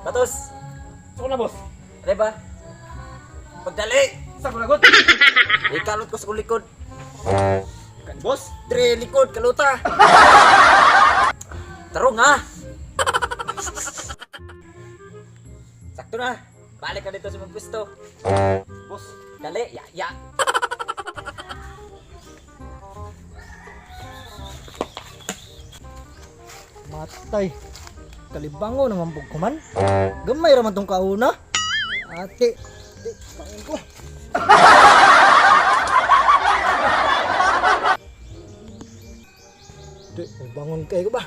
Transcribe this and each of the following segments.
Batos! Sako na, boss. Ano ba? Pagdali! Sako na, god. Ikalot ko sa kong likod. Kan, boss. Dre, likod, kaluta! Tarong ha! Sakto na! Balik ka dito sa mga pwesto. Boss. Dali, ya, ya! Matay. Kalibango naman pug ko man. Gamay ra man tong kauna. Ate, di pain ko. Di, bangon kayo ko ba?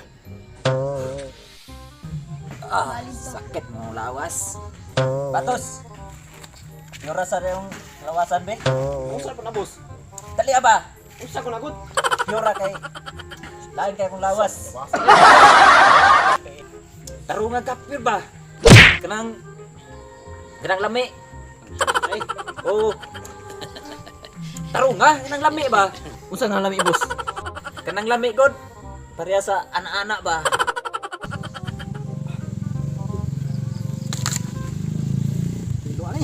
Ah, sakit mo lawas. Batos! Yung rasa na yung lawasan, be? Usa pa na, boss. Dali ah, ba? Usa ko na, god. Yura kay... Lain kay kong lawas. Tarungan ka, pure ba? Kanang... Kanang lami. Ay, oo. Tarunga, kanang lami ba? Unsa nga lami, boss? Kanang lami, god. Pareha sa ana-ana ba? Dilo ani.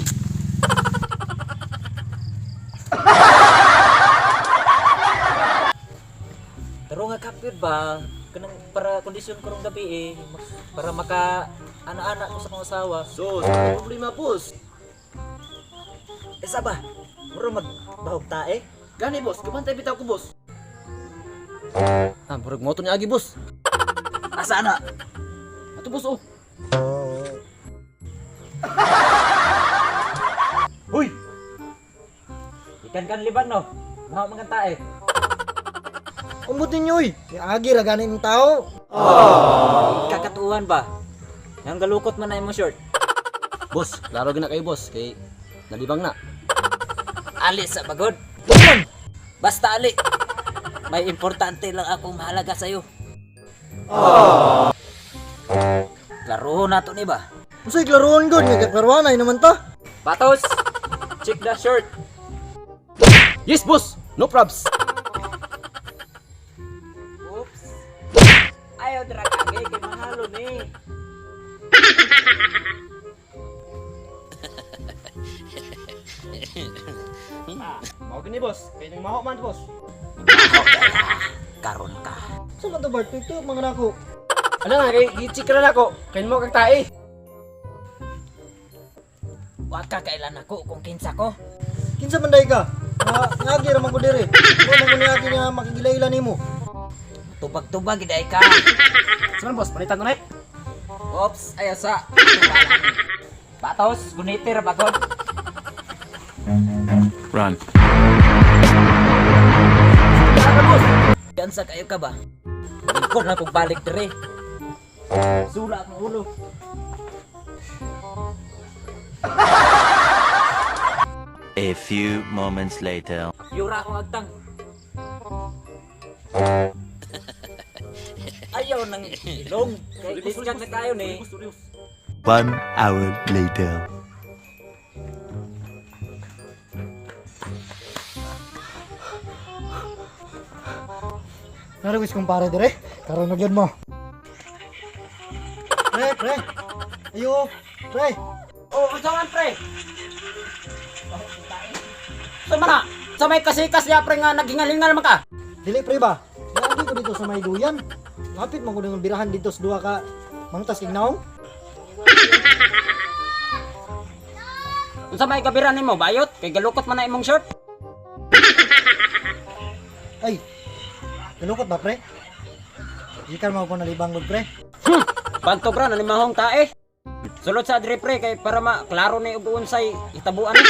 Tarunga ka, pure ba? Kanang para kondisyon ko rong gabi eh. Para maka ana-ana ko sa kong asawa. So, sa problema, boss. Isa ba? Muro magbahog ta eh. Gani, boss. Kabantay bitaw ko, boss. Ah, murag moto ni Agi, boss. Asa na? Ato, boss, oh. Huy! Ikan kan libang no? Maho mga tae. Umot ninyo oy. Agi ra gani ng tao. Kakatuan ba? Yang galukot man na imong shirt. Boss, klaro gina kayo, boss. Kay nalibang na. Ali sa bagod. Basta ali. May importante lang akong mahalaga sa'yo. Laro na to ni ba? Unsay klaroon gud nga kaklaroanay naman ta. Batos! Check the shirt. Yes, boss. No probs. Oops. Ayaw dira kage kay mahalo ni. Mao gini, boss. Kay nang maho man, boss. Karon ka. Sa man to Bart, ito mga nako. Ano nga kay gi-check ra nako. Kay mo kag tae. Wa ka kailan ako kung kinsa ko. Kinsa man day ka? Nga ngagi ra man ko diri. Wa man ko niagi nga makigilayla nimo. Tubag-tubag iday ka. Sa man, boss, palitan ko na. Oops, ayaw sa. Batos, gunitir bagod. Run. Gansa kayo ka ba? Lingkod na kong balik dire. Sula akong ulo. A few moments later. Yura akong agtang. Ayaw ng ilong. Kay discount na tayo ni. 1 hour later. Narawis kong pare dire. Karon na gyud mo. Pre, pre. Ayo, pre. Oh, unsa man pre? Sa mana? Sa may kasikas niya pre nga naghingal-hingal man ka. Dili pre ba? Naagi ko dito sa may duyan. Lapit man ko ng birahan dito sa duha ka mangtas kig naong. Unsa may kabira nimo bayot? Kay galukot man na imong shirt. Ay. Galukot ba pre? Gikan mo ko nalibang gud pre. Bantog ra na ni mahong tae. Sulod sa diri pre kay para ma klaro ni og unsay hitabuan ni.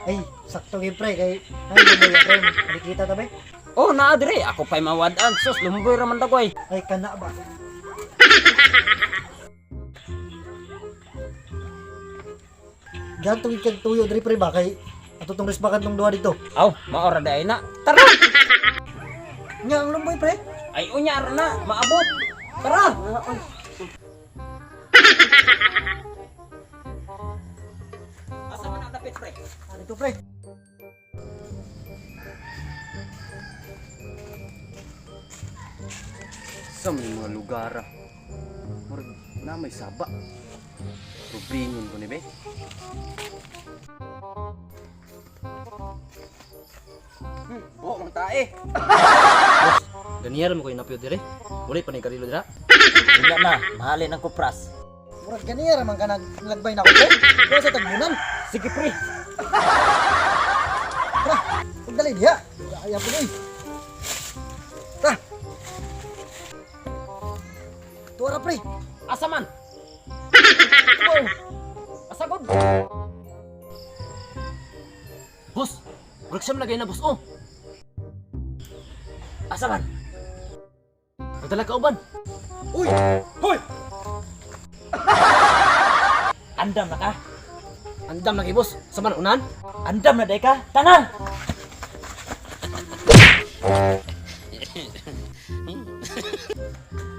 Ay, sakto gyud pre kay ay lumboy pre. Nakikita ta be? Oh, naa diri ako pa'y mawad-an sus lumboy ra man dagoy. Ay kana ba? Ganto gid kag tuyo diri pre ba kay ato tong resbakan tong duha dito. Aw, mao ra day na. Tara. Nya ang lumboy pre. Ay unya ra na, maabot. Tara. Asa man ang dapit pre? Ah, dito pre. Sa may mga lugar ah. Murag na may saba. Rubingon ko ni be. Buo mang tae. Ganiyar mo kayo napyo dire. Wala pa ni karilo dira. Wala na, mahalin ang kupras. Murag ganiya ra man ka naglagbay na ko pre. Wala sa tagbunan. Sige pre. Tara, huwag dali diha. Ayaw po eh. Tara. Tuwa ra pre. Asa man? Tuwa. Asa god? Boss, murag siyam lagay na boss oh. Asa man? Nagdala ka uban. Uy! Hoy! Andam na ka? Andam lagi boss. Sa man unan? Andam na day ka? Tana!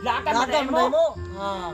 Lakan na Lakan day man day mo! mo. Ah.